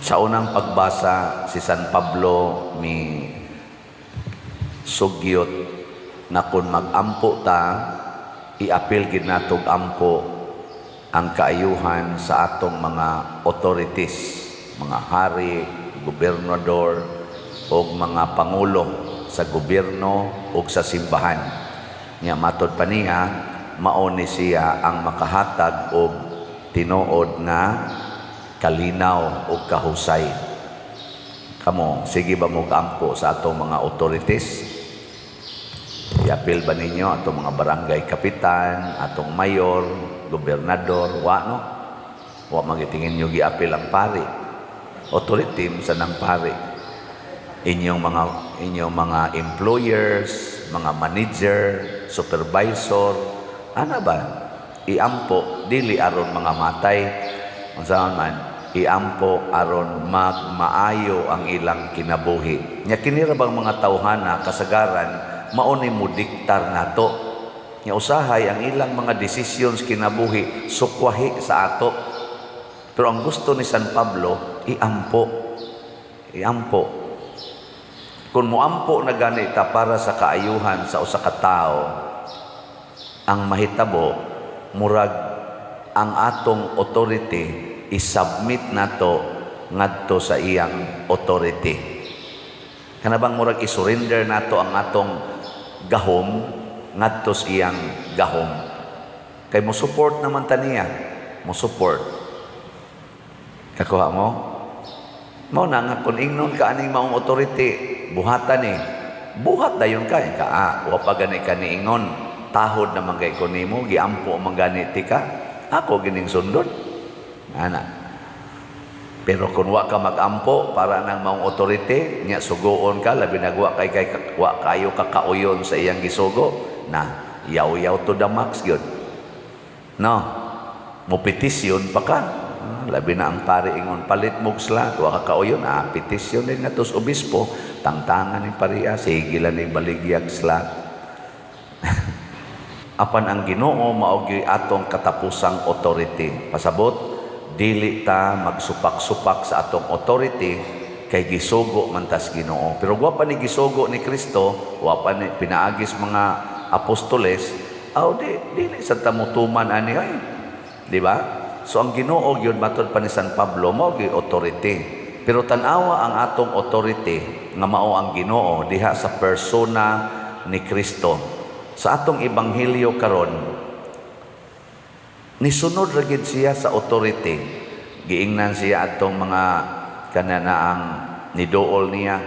Sa unang pagbasa, si San Pablo mi sugyot na kung mag-ampo ta, iapil gid natog ampo ang kaayuhan sa atong mga authorities, mga hari, gobernador, o mga pangulo sa gobyerno o sa simbahan. Nya matod pa niya, mao ni siya ang makahatag og tinuod nga kalinaw o kahusay. Kamo, sige ba mo ampo sa atong mga authorities? Iapil ba ninyo atong mga barangay kapitan, atong mayor, gobernador, wa no? Wa magitingin nyo giapil ang pari. Authority sa nang pari. Inyong mga employers, mga manager, supervisor, ana ba? Iampo dili aron mga matay. Unsa man, iampo aron magmaayo ang ilang kinabuhi. Nya kini ra bang mga tawhana kasagaran mao ni mo diktar nato. Nya usahay ang ilang mga decisions kinabuhi sukwahi sa ato. Pero ang gusto ni San Pablo, iampo. Iampo. Kung moampo na gani ta para sa kaayuhan sa usa ka tawo, ang mahitabo murag ang atong authority isubmit nato ngadto sa iyang authority. Kana bang murag isurrender nato ang atong gahom ngadto sa iyang gahom. Kay mo support naman ta niya, mo support. Kakuha mo? Mao na nga kung ingnon ka aning maong authority, buhatan ni. Buhat dayon ka, ka ah, wa pa gani ka niingon. Tahod naman kay ko nimo, giampo man gani ti ka. Ako gining sundon. Ana. Pero kung wa ka magampo para nang maong authority, nya sugoon ka, labi na wa kay kay wa kayo kakauyon sa iyang gisugo, na yaw-yaw to the max gyud. No. Mo petisyon pa ka. Ah, labi na ang pari ingon palit mo sila, wa ka kauyon, ah, petisyon din nga sa obispo, tangtangan ni pariya, sige lang ni baligyag sila. Apan ang Ginoo mao gyud atong katapusang authority. Pasabot, dili ta magsupak-supak sa atong authority kay gisugo man tas Ginoo. Pero wa pa ni gisugo ni Kristo, wa pa ni pinaagis mga apostoles, aw di dili sa ta motuman ani ay. Di ba? So ang Ginoo gyud, matod pa ni San Pablo, mao gyud authority. Pero tan-awa ang atong authority nga mao ang Ginoo diha sa persona ni Kristo. Sa atong ebanghelyo karon, nisunod ra gid siya sa authority. Giingnan siya atong mga kanana ang niduol niya.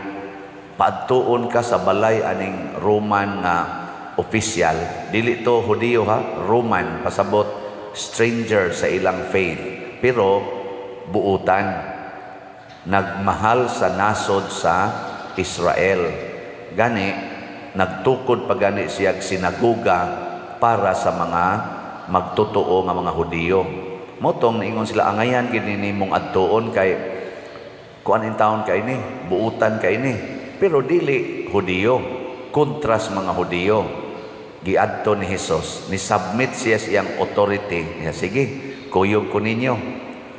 Paadtuon ka sa balay aning Roman nga official. Dili to Hudiyo ha, Roman, pasabot stranger sa ilang faith. Pero buutan, nagmahal sa nasod sa Israel. Gani nagtukod pa gani siya sinaguga para sa mga magtotoo nga mga Hudiyo. Motong niingon sila, angayan gid nimong adtuon kay kuan in taon kay ni, buutan kay ni. Pero dili Hudiyo, kontras mga Hudiyo. Giadto ni Jesus, ni submit siya sa iyang authority. Niya, sige, kuyog ko ninyo.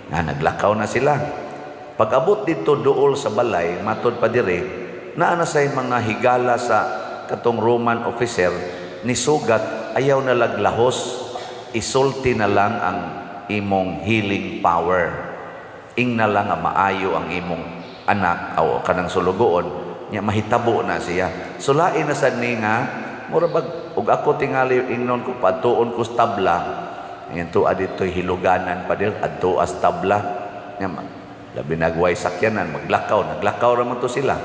Na naglakaw na sila. Pag-abot dito duol sa balay, matod pa dire, naa na say mga higala sa katong Roman officer, nisugat, ayaw na laglahos, isulti na lang ang imong healing power. Ing na lang nga maayo ang imong anak o kanang sulugoon, nya mahitabo na siya. So lain na sad ni nga mura bag ug ako tingali ingnon ko padtuon ko sa tabla. Ayan to dito'y hiluganan pa dir adto as tabla. Nya labi nagway sakyanan maglakaw, naglakaw ra man to sila.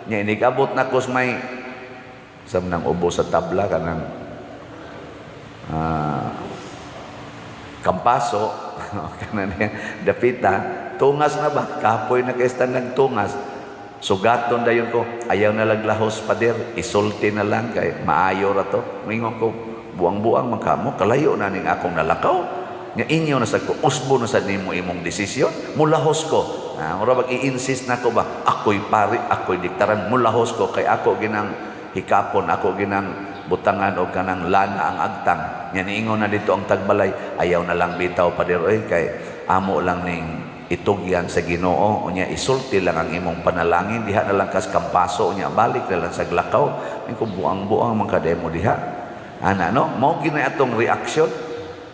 Nya inigabot na ko sa may sa nang ubo sa tabla kanang kampaso kanan niya dapita tungas na ba kapoy na kay nagtungas, sugaton dayon ko, ayaw na laglahos, pader, isulti na lang kay maayo ra to. Mingon ko, buang-buang man kamo, kalayo na ning akong nalakaw. Nga inyo na sad ko, usbo na sad nimo imong desisyon, mulahos ko. Ah, mura bag i-insist na ko ba, ako'y pari, ako'y diktaran, mulahos ko kay ako ginang hikapon, ako ginang butangan og kanang lana ang agtang. Nya niingon na dito ang tagbalay, ayaw na lang bitaw, pader, oy, kay amo lang ning Itugyan sa Ginoo. Unya isulti lang ang imong panalangin diha na lang kas kampaso, unya balik na lang sa glakaw. Kung buang-buang man ka mo diha ana, no? Mao gina atong reaksyon.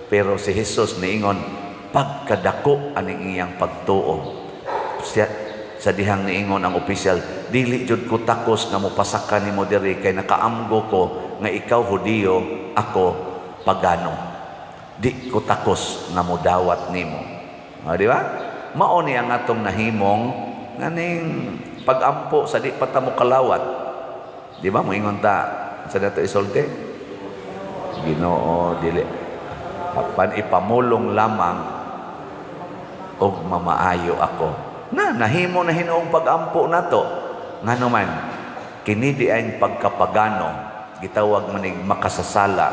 Pero si Jesus niingon, pagkadako aning iyang pagtuo. Siya, sa dihang niingon ang opisyal, "Dili jud ko takos nga mopasaka nimo diri kay nakaamgo ko nga ikaw Hudiyo, ako pagano. Di ko takos nga modawat nimo." O, di ba? Mao ni ang atong nahimong nganing pagampo sa di pa ta mo kalawat. Di ba moingon ta sa dato isulti? "Ginoo, dili apan ipamulong lamang og mamaayo ako." Na nahimo na hinuong pagampo nato. Ngano man kini di ang pagkapagano, gitawag manig makasasala.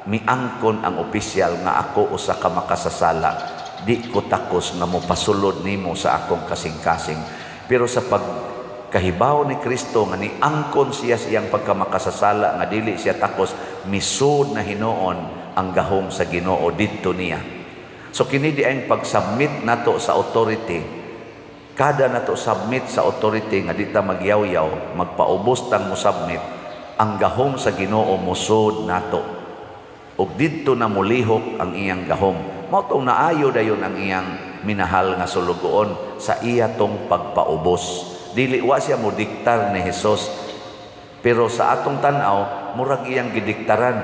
Miangkon ang opisyal nga ako usa ka makasasala, di ko takos nga mopasulod nimo sa akong kasing-kasing. Pero sa pagkahibaw ni Kristo nga niangkon siya sa iyang pagkamakasasala nga dili siya takos, misud na hinuon ang gahom sa Ginoo didto niya. So kini di ang pag-submit nato sa authority. Kada nato submit sa authority nga di ta magyaw-yaw, magpaubos tang mo submit, ang gahom sa Ginoo musod nato ug didto na mulihok ang iyang gahom. Mao tong naayo dayon ang iyang minahal nga sulugoon sa iya tong pagpaubos. Dili, wa siya mo diktar ni Hesus, pero sa atong tan-aw murag iyang gidiktaran,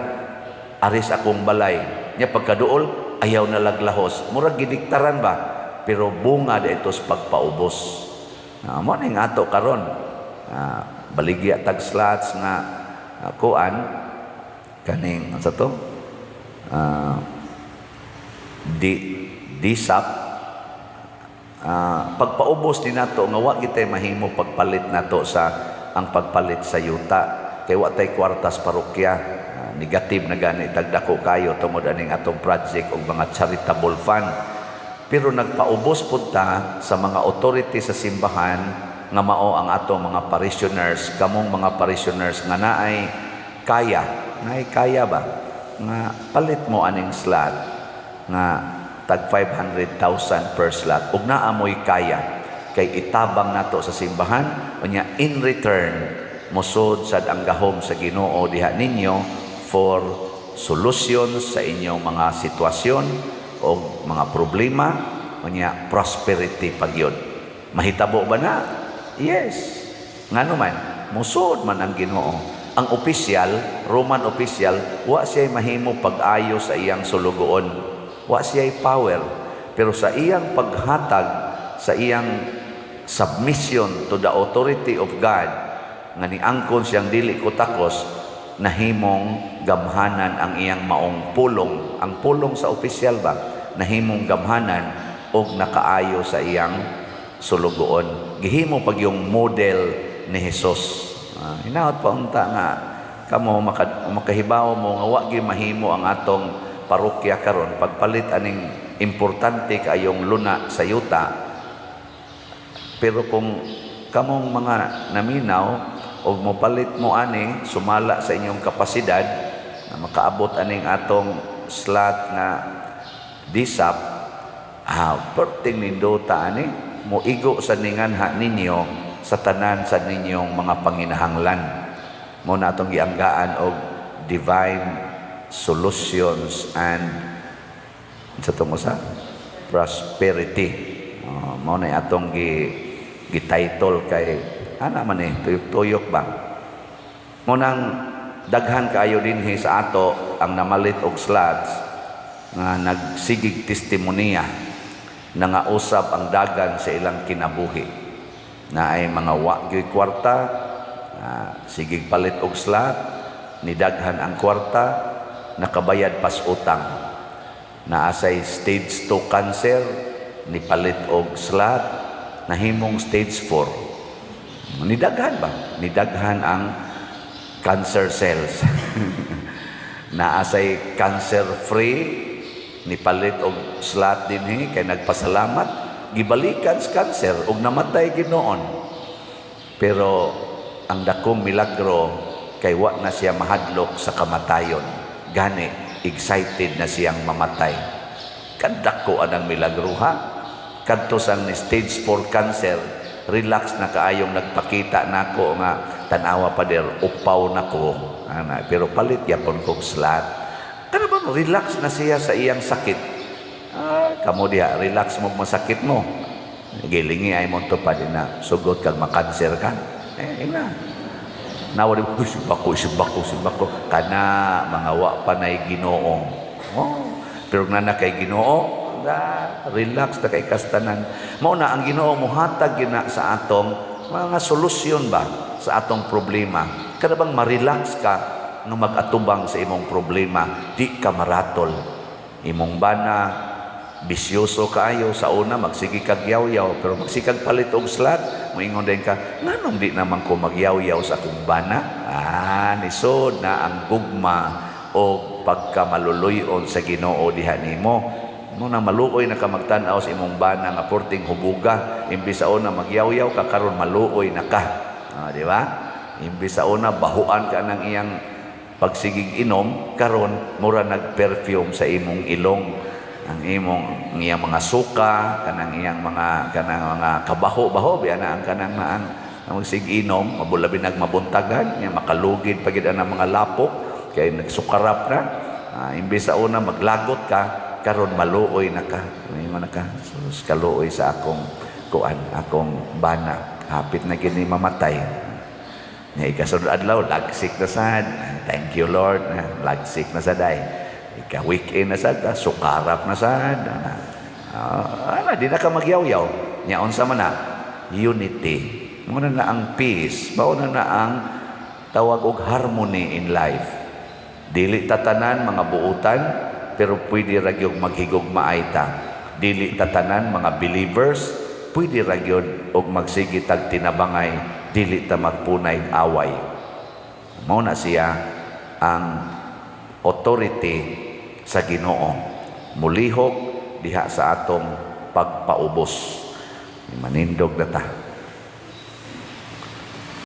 "Aris akong balay." Nya pagkaduol, ayaw na laglahos. Murag gidiktaran ba, pero bunga dito sa pagpaubos na mo ning ato karon. Baligya tag slots nga kuan kaning sa to di disap pagpaubos ni nato nga wa gitay mahimo pagpalit nato sa ang pagpalit sa yuta kay wa tay kwartas parokya. Negative na gani tagdako kayo tungod aning atong project og mga charitable fund, pero nagpaubos pud ta sa mga authority sa simbahan nga mao ang atong mga parishioners, kamong mga parishioners nga naay kaya ba nga palit mo aning slot nga tag 500,000 per slot ug naa moy kaya kay itabang nato sa simbahan. Unya in return mosud sad ang gahom sa Ginoo diha ninyo for solutions sa inyong mga sitwasyon o mga problema, unya prosperity pagyud. Mahitabo ba na? Yes. Ngano man musod man ang Ginoo. Ang opisyal, Roman official, wa siya mahimo pag-ayo sa iyang sulugoon, wa siya power, pero sa iyang paghatag, sa iyang submission to the authority of God nga niangkon siyang dili ko takos, nahimong gamhanan ang iyang maong pulong. Ang pulong sa opisyal ba, nahimong gamhanan og nakaayo sa iyang sulugoon. Gihimo pag yung model ni Jesus. Hinaot pa unta nga kamo makahibaw mo nga wa gyud mahimo ang atong parokya karon pagpalit aning importante kaayong luna sa yuta. Pero kung kamong mga naminaw og mopalit mo ani sumala sa inyong kapasidad na makaabot aning atong slot nga disap, perting nindota ani, moigo sa ninganha ninyo sa tanan sa ninyong mga panginahanglan. Mo na atong gianggaan og divine solutions and sa tong usa, prosperity. Mao na atong gi title kay ana man eh tuyok-tuyok ba. Mo nang daghan kaayo dinhi sa ato ang namalit og slots nga nagsigig testimonya na nga usab ang dagan sa ilang kinabuhi na ay mga wa gyoy kwarta, sigig palit og slot, nidaghan ang kwarta, nakabayad pas utang. Naa say stage 2 cancer, nipalit og slot, nahimong stage 4. Nidaghan ba, nidaghan ang cancer cells. Naa say cancer free, nipalit og slot dinhi kay nagpasalamat, gibalikan sa cancer ug namatay ginoon. Pero ang dakong milagro kay wa na siya mahadlok sa kamatayon, gani excited na siyang mamatay. Kadako anang milagro, ha. Kadto sang ni stage 4 cancer, relax na kaayong nagpakita nako nga, "Tanawa, pader, upaw na ko ana, pero palit yapon kog slot." Kana bang relax na siya sa iyang sakit? Ah, kamo diha, relax mo masakit mo. Gilingi ay mo pa din na sugot kag makanser ka. Eh, ina. Nawa di, "Uy, sibako, sibako, sibako." Kana mga wa pa nay Ginoo. Oh, pero nga na kay Ginoo, da, relax na kay kastanan. Mao na ang Ginoo muhatag gina sa atong mga solusyon ba sa atong problema. Kada bang ma-relax ka nga mag-atubang sa imong problema, di ka maratol. Imong bana, bisyoso kaayo sa una, magsige kag yaw-yaw, pero magsikag palit og slot, moingon din ka, "Nganong di naman ko magyaw-yaw sa akong bana?" Ah, nisod na ang gugma o pagkamaluluyon sa Ginoo diha nimo mo na maluoy na ka magtan-aw sa imong bana nga porting hubuga. Imbis sa una magyaw-yaw ka, karon maluoy na ka. Ah, di ba? Imbis sa una bahuan ka ng iyang pagsigig inom, karon mura nag-perfume sa imong ilong ang imong, ang iyang mga suka, kanang iyang mga, kanang mga kabaho-baho biya na ang kanang ang ang magsig inom, mabulabi nagmabuntagan niya, makalugid pagid ang mga lapok kay nagsukarap na. Ah, imbes sa una maglagot ka, karon maluoy na ka. Ingon na ka, "Sus, kaluoy sa akong kuan, akong bana, hapit na gini mamatay." Nya ikasunod adlaw, lagsik na sad. "Thank you, Lord, lagsik na sad ay." Ika weekend na sad, sukarap na sad. Ah, ana, di na ka magyaw-yaw. Nya unsa man na? Unity. Mao na ang peace, mao na ang tawag og harmony in life. Dili tatanan mga buutan, pero pwede ra gyud maghigugmaay ta. Dili tatanan mga believers, pwede ra gyud og magsige tag tinabangay, dili ta magpunay away. Mao na siya ang authority sa Ginoo. Mulihok diha sa atong pagpaubos. Manindog na ta.